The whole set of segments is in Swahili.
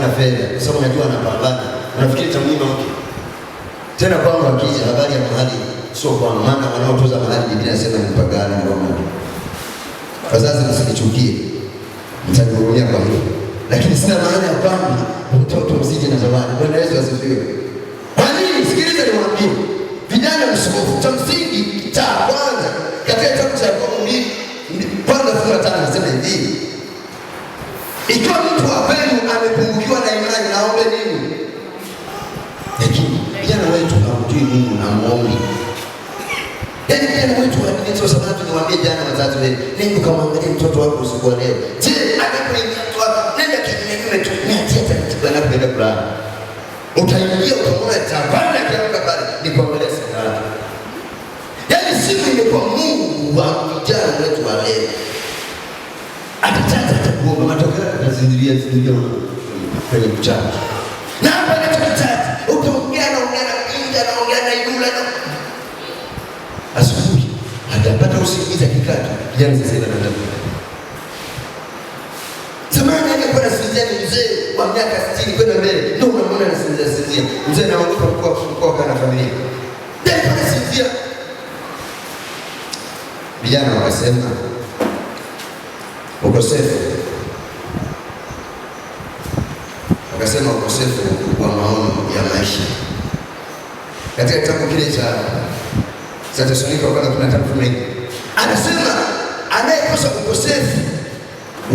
hana fedha, kwa sababu unajua anapambana, unafikiri tamnyima mke? Tena kwangu akija habari ya mahali sio kwa maana wanaotoza mahali Biblia inasema ni mpagani na Roma. Wazazi msinichukie, mtanihurumia kwa hilo, lakini sina maana ya kwamba mtoto msije na zawadi. Bwana Yesu asifiwe. Kwa nini? Sikiliza niwaambie vijana, msihofu. Cha msingi cha kwanza katika kitabu cha Yakobo 2:1 fungu la 5 anasema hivi: ikiwa mtu wa kwenu amepungukiwa na imani, naombe nini? Lakini vijana wetu hawamjui Mungu na muombi. Yaani vijana wetu wa dini sio sababu. Niwaambie jana wazazi wenu, nenda kamwangalie mtoto wako usiku wa leo. Je, anapoingia mtu wako, nenda kinyume tu, niachie taratibu anapoenda kulala. Utaingia utamwona cha kwanza akiamka pale ni kuangalia simu yake. Yaani simu imekuwa mungu wa vijana wetu wa leo. Atachacha atakuomba, matokeo yake atazindilia zindilia kwenye kuchaji. Na hapa anachokichaji, utaongea naongea na pinga naongea na yule na asubuhi hajapata usingizi, akikaa tu kijana sasa hivi anataka. Zamani alikuwa anasinzia ni mzee wa miaka 60 kwenda mbele, ndio unamwona anasinzia sinzia. Mzee anaogopa mkuu kana familia. Ndio alikuwa anasinzia. Vijana wakasema ukosefu, wakasema ukosefu wa maono ya maisha. Katika kitabu kile cha Wathesalonike wa kwanza 13:14 anasema anayekosa ukosefu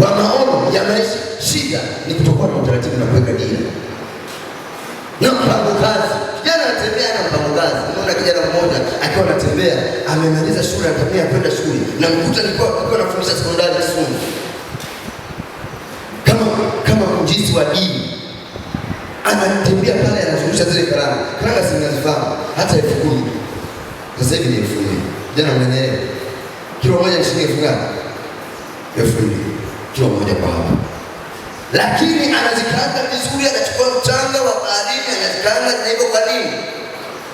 wa maono ya maisha, shida ni kutokuwa na utaratibu na kuweka dira na mpango kazi. Kijana anatembea na mpango kazi. Unaona kijana mmoja akiwa anatembea amemaliza shule, anatamia kwenda shule, na mkuta nilikuwa nafundisha sekondari Kisumu kama mjisi wa dini, anatembea pale anazungusha zile karanga. Karanga si mnazifahamu, hata 10,000 sasa hivi ni 4,000. Jana mnanielewa? Kilo moja ni shilingi elfu ngapi? 4,000 kilo moja kwa hapa. Lakini anazikaanga vizuri, anachukua mchanga wa baharini, anazikaanga zinaiva. Kwa nini?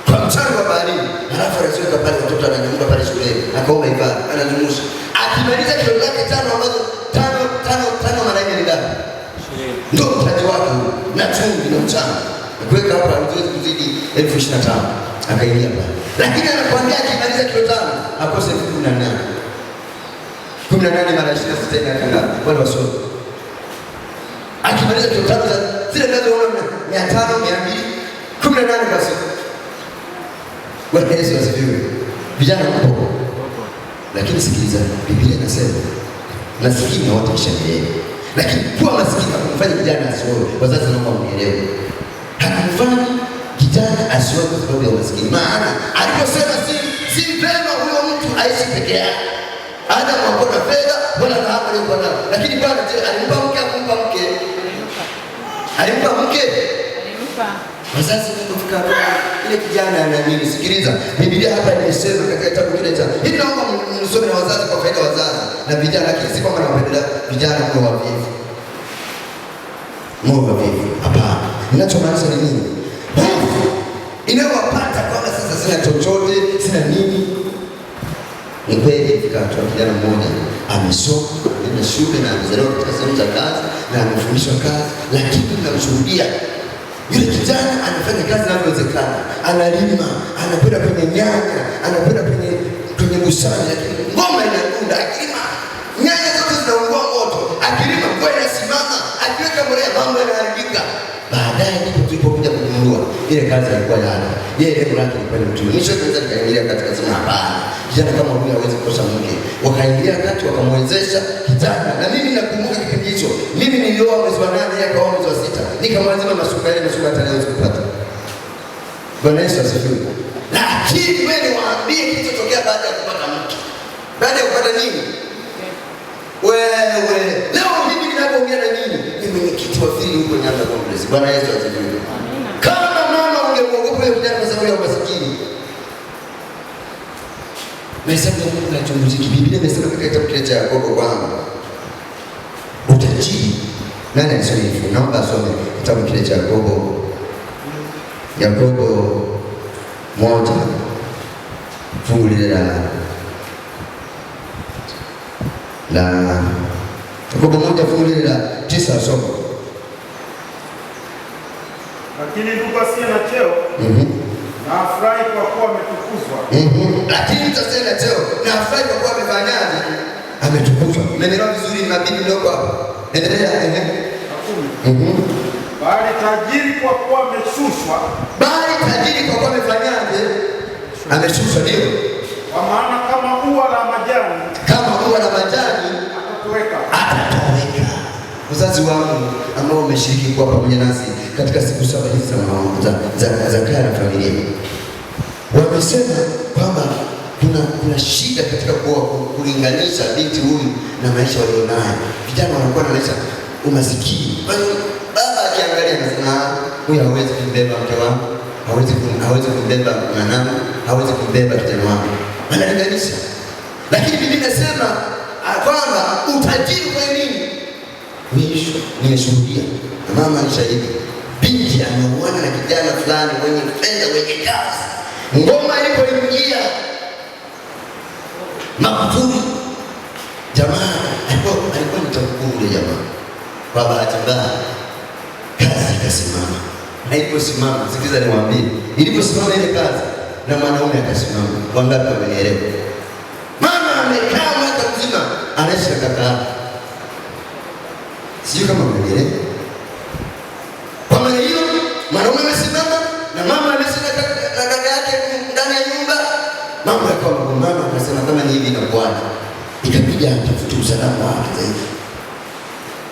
Kwa mchanga wa baharini. Halafu anaziweka pale, mtoto ananyanyuka pale shuleni, akaomba ibada, anazungusha. Akimaliza kilo zake tano ambazo tano tano tano mara nne ni ngapi? Ndio mtaji wake huo, na chumvi na mchanga. Kuweka hapa haziwezi kuzidi 25,000. Akaingia pale. Lakini anakuambia akimaliza kilo 5 akose 18,000. 18 mara 26 ina ngapi? Wale wasomi. Akimaliza kilo 5 za zile zinazoona 500, 200, 18 kwa siku. Bwana Yesu asifiwe. Vijana mpo. Lakini sikiliza, Biblia inasema masikini hawataisha milele. Lakini kuwa masikini hakumfanyi kijana asioe. Wazazi naomba mnielewe. Hakumfanyi kijana asioe kwa sababu ya umasikini. Maana aliposema si vema huyo mtu aishi peke yake. Adamu hakuwa na fedha wala dhahabu aliyokuwa nayo. Lakini Bwana je, alimpa mke? Akumpa mke? Alimpa mke? Alimpa. Wazazi kufika hapo ile kijana ana nini? Sikiliza, Biblia hapa imesema katika kitabu kile cha hivi, naomba msome na wazazi kwa faida wazazi na vijana, lakini si kwamba nawapendelea vijana mwe wavivu. Mwe wavivu. Hapana. Ninachomaanisha ni nini? Hofu inayowapata kwamba sasa sina chochote, sina nini. Ni kweli ifika hatua kijana mmoja amesoma, ameenda shule na amezaliwa katika sehemu za kazi na amefundishwa kazi, lakini tunamshuhudia yule kijana anafanya kazi inavyowezekana, analima, anakwenda kwenye nyanya, anakwenda kwenye bustani, lakini ngoma inadunda, akilima nyanya zote zinaungua moto, akilima mvua inasimama, akiweka mbolea mambo yanaharibika. Baadaye ndipo tulipokuja kugundua ile kazi alikuwa yake, yeye lengo lake lilikuwa ni mtu. Mwisho tunaweza nikaingilia kati, kasema hapana, kijana kama huyu hawezi kukosa mke. Wakaingilia kati wakamwezesha kijana, na mimi nakumbuka kipindi hicho, mimi nilioa mwezi wa 8, yeye akaoa mwezi wa 6, nikamwazima masuka yale masuka hata leo sikupata. Bwana Yesu asifiwe. Lakini wewe niwaambie kilichotokea baada ya kupata mke, baada ya kupata nini? Wewe leo hivi ninapoongea na nyinyi ni mwenyekiti wa field huko Nyanza Congress. Bwana Yesu asifiwe. Kama mama ungemwogopa yule kijana kwa sababu ya umasikini. Mahesabu ya Mungu hayachunguziki. Biblia imesema katika kitabu kile cha Yakobo kwamba utajiri. Nani alisoma hivi? Naomba asome kitabu kile cha Yakobo. Yakobo 1 fungu lile la Yakobo 1 fungu lile la 9 asome. Lakini ndugu asiye na cheo na afurahi kwa kuwa ametukuzwa. Lakini mtu asiye na cheo na afurahi kwa kuwa amefanyaje? Ametukuzwa. Umeelewa vizuri mabinti mlioko hapa? Endelea. Ehe. Na 10. Bali tajiri kwa kuwa ameshushwa. Bali tajiri kwa kuwa amefanyaje? Ameshushwa, ndio. Kwa maana kama ua la majani, kama ua la majani atatoweka. Atatoweka. Wazazi wangu ambao wameshiriki kuwa pamoja nasi katika siku 7 hizi za kaya na familia, wamesema kwamba kuna shida katika kulinganisha binti huyu na maisha walionayo. Vijana wanakuwa na maisha umasikini. Kwa hiyo baba akiangalia anasema, huyu hawezi kumbeba mke wangu, hawezi kumbeba mwanangu, hawezi kumbeba kijana wangu. Analinganisha. Lakini Biblia inasema kwamba utajiri kwa nini? Nimeshuhudia na mama ni shahidi. Binti ameoana na kijana fulani mwenye fedha, mwenye kazi. Ngoma ilipoingia Magufuli, jamaa alikuwa ni TAKUKURU yule jamaa. Kwa bahati mbaya kazi ikasimama. Na iliposimama, sikiza niwaambie, iliposimama ile kazi na mwanaume akasimama. Wangapi wamenielewa? Mama amekaa mwaka mzima anaishi na kaka yake. Sijui kama mmenielewa. Kwa maana hiyo mwanaume amesimama na mama anaishi na kaka yake ndani ya nyumba. Mambo yakawa magumu. Mama akasema kama ni hivi inakuwaje? Ikabidi atafute usalama wake zaidi.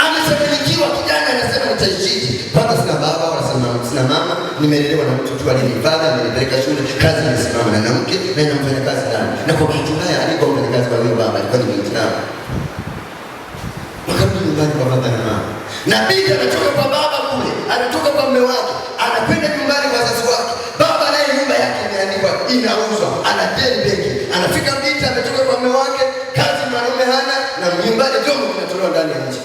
Amefanikiwa kijana, anasema nitaishije? Kwanza sina baba wala sina mama, nimelelewa na mtu tu alinifanya, amenipeleka shule, kazi imesimama na mke na namfanya kazi ndani. Na kwa bahati mbaya alikuwa mfanya kazi kwa huyo baba, alikuwa ni Muislamu. Wakarudi nyumbani kwa baba na mama. Na binti anatoka kwa baba kule, anatoka kwa mume wake, anakwenda nyumbani kwa wazazi wake. Baba naye nyumba yake imeandikwa inauzwa, ana deni benki. Anafika binti ametoka kwa mume wake, kazi mwanaume hana, na nyumbani vyombo vinatolewa ndani ya nchi.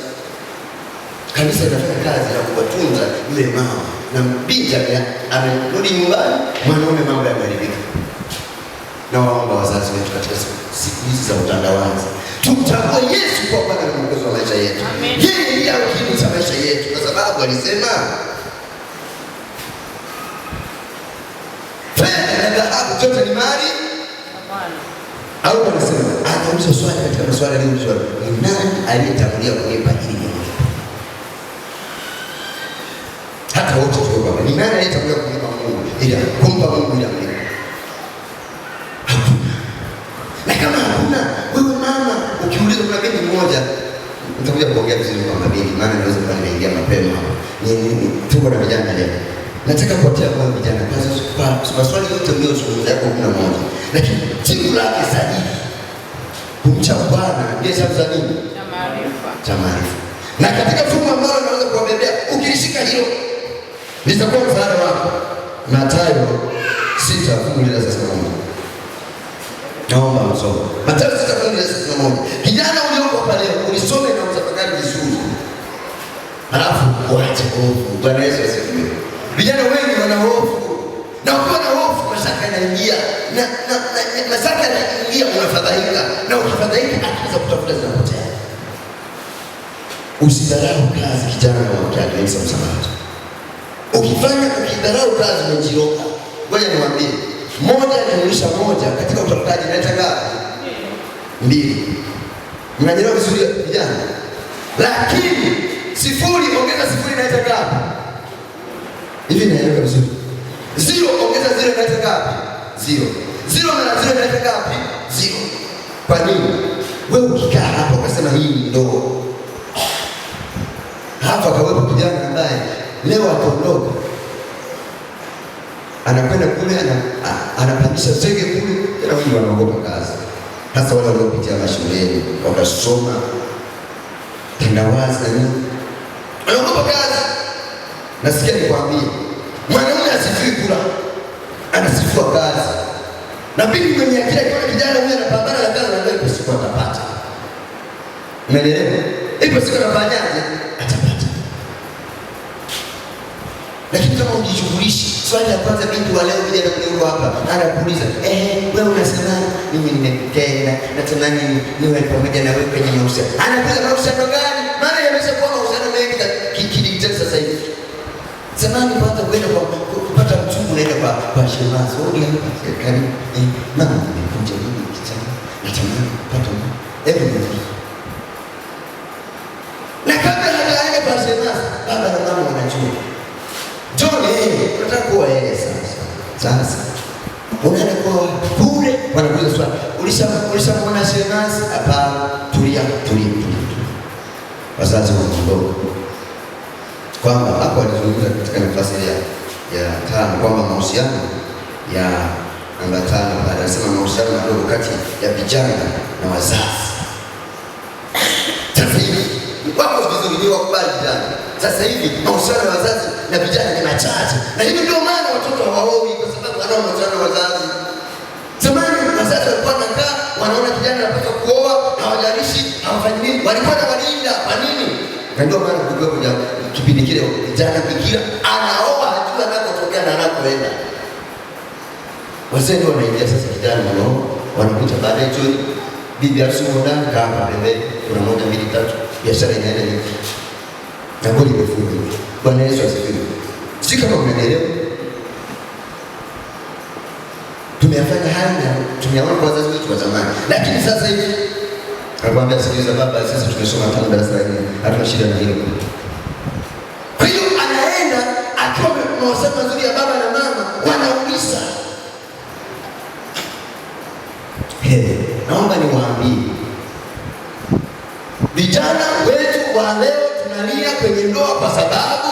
Kanisa inafanya kazi ya kuwatunza yule mama, na binti amerudi nyumbani, mwanaume mambo yameharibika. Na waomba wazazi wetu katika siku hizi za utandawazi, tumtambue Yesu kuwa Bwana na Mwokozi wa maisha yetu. Amen. Yeye ndiye kiini cha maisha yetu, kwa sababu alisema fedha na dhahabu zote ni mali. Au anasema, anauliza swali katika maswali aliyoulizwa, ni nani aliyetangulia kunipa ili nimlipe? Hata wote tuko hapa. Ni nani aliyetangulia kumpa Mungu ili kumpa Mungu ili amlipe? Hakuna. Na kama hakuna, wewe mama ukiuliza, kuna binti mmoja, nitakuja kuongea vizuri kwa mabinti, maana naweza kuwa nimeingia mapema hapa. Tuko na vijana leo. Nataka kuwatia moyo vijana kwa maswali yote mliyozungumza yako 11. Lakini jibu lake sahihi kumcha Bwana ndiye chanzo cha nini? Cha maarifa. Cha maarifa. Na katika fungu ambalo naweza kuwabebea, ukilishika hilo litakuwa msaada wako. Mathayo 6 fungu la 31. Naomba msome. Mathayo 6 fungu la 31. Kijana ulioko hapa leo ulisome na utafakari vizuri. Halafu uache hofu. Bwana Yesu asifiwe. Vijana wengi wana hofu. Na ukiwa na hofu mashaka yanaingia. Na mashaka yanaingia, unafadhaika. Na ukifadhaika akili za kutafuta zinapotea. Usidharau kazi kijana wa Kiadventista Msabato. Ukidharau kazi umejiroga. Ngoja niwaambie, 1 jumlisha 1 katika utafutaji inaleta ngapi? 2. Mnanielewa vizuri vijana? Lakini 0 ongeza 0 inaleta ngapi? Hivi naeleweka vizuri? 0 ongeza 0 inaleta ngapi? 0. 0 mara 0 inaleta ngapi? 0. Kwa nini? Wewe ukikaa hapa ukasema hii ni ndoa. Hapa akawepo kijana ambaye leo ataondoka, anakwenda kule, anapandisha zege kule. Tena wengi wanaogopa kazi, hasa wale waliopitia mashuleni wakasoma tandawazi na nini, wanaogopa kazi. Nasikia nikwambie, mwanaume asifiwi kula, anasifiwa kazi. Na bibi mwenye akili akiona kijana huyu anapambana na kazi, anajua ipo siku atapata. Umeelewa? Ipo siku anafanyaje? Atapata. Lakini kama ujishughulishi, swali la kwanza binti wa leo vijana mlioko hapa anakuuliza, wewe unasemaje? Mimi nimekutenda, natamani niwe pamoja na wewe kwenye mahusiano. Anakuuliza mahusiano gani? Maana yameshakuwa mahusiano mengi kidijitali sasa hivi. Zamani kwanza kwenda kwa kupata mchumba unaenda kwa shemazi. Wewe hapa karibu. Mama nimekuja mimi kijana. Natamani kupata mke. Hebu niambie. Na kabla hajaenda kwa shemazi, baba na mama wanajua. John, unataka kuoa yeye sasa. Sasa unaenda kwa kule, wanakuuliza swali. Ulishamuona shemazi? Hapana. Tulia, tulia, tulia. Wazazi wanaondoka. Kwamba hapo alizungumza katika nafasi ya 5 kwamba mahusiano ya namba 5 pale anasema mahusiano madogo kati ya vijana na wazazi. Sasa hivi wako vizuri, ni wakubali vijana. Sasa hivi mahusiano ya wazazi na vijana ni machache, na hivi ndio maana watoto hawaowi, kwa sababu wana mahusiano na wazazi. Zamani wazazi walikuwa wanakaa, wanaona kijana anapaswa kuoa, hawajalishi, hawafanyi nini, walikuwa na walinda. Kwa nini? Na ndio maana kulikuwa kuna kipindi kile kijana bikira anaoa hajui anakotokea na anakoenda. Wazee ndio wanaingia sasa, kijana wanaoa, wanakuta baadaye jioni bibi harusi huko ndani, kaa hapa pembeni, kuna 1 2 3, biashara inaenda hivi. Na kweli imefungwa hivi. Bwana Yesu asifiwe. Si kama mnanielewa? Tumeyafanya haya na tumeyaona kwa wazazi wetu wa zamani. Lakini sasa hivi nakwambia, sikiliza baba, sisi tumesoma tangu darasa la 4, hatuna shida na hilo. Kwa hiyo anaenda akiwa mahusiano mazuri ya baba na mama, wanauliza. Hey, naomba niwaambie vijana wetu wa leo tunalia kwenye ndoa kwa sababu